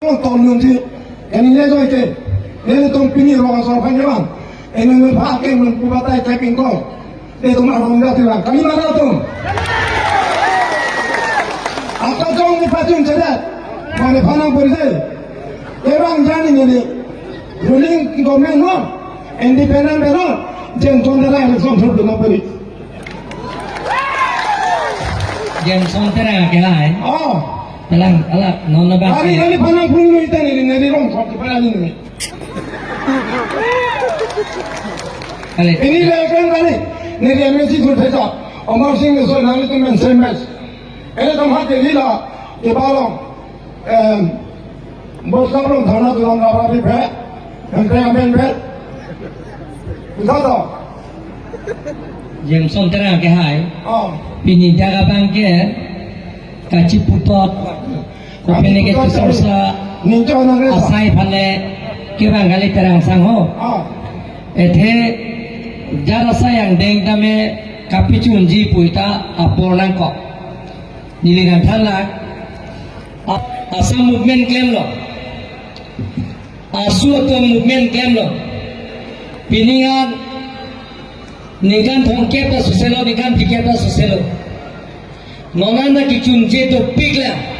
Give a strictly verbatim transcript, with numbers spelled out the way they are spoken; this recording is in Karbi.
Tolun si, ini le joike, nelitum pini rong asor aphan jebang. Ini le pha ke mun pubatai tapping ko. Itum arong da tilang. Kami mana itum? Akajong ni pachun chedat. Mane phanang pori de. Kevang jani neli. Ruling government no. Independent no. Jemson Terang election thurdu na pori. Jemson Terang ke hai. Oh. Telang, ala, non na ba. Ari, ari phanang pulung lo ita neli, neli rong sok di phanang neli. Ale. Ini le kan kali. Neli M A C sul pesa. Amar Singh so nang itu men semes. Ini tam hat lila. Ke balong. Em, bos kaprong thana tulang kapra di phe. Yang kaya men phe. Bisa to? Jemson Terang ke hai. Oh. Pini jaga bangke kachiputot. Kopine ke kachiputot tisorsa ninjo nang resa. Asai phale kevang kali Terang sangho. Ah. Athe jar asai angdeng tame kapachunji pu ta apor nangkok. Neli nangthanlak. A-, Assam movement klemlo. ASU atum movement klemlo. Pini an ningkan thomkep ta soselo, ningkan phlikep ta soselo. Non an ta kechunche dopik la.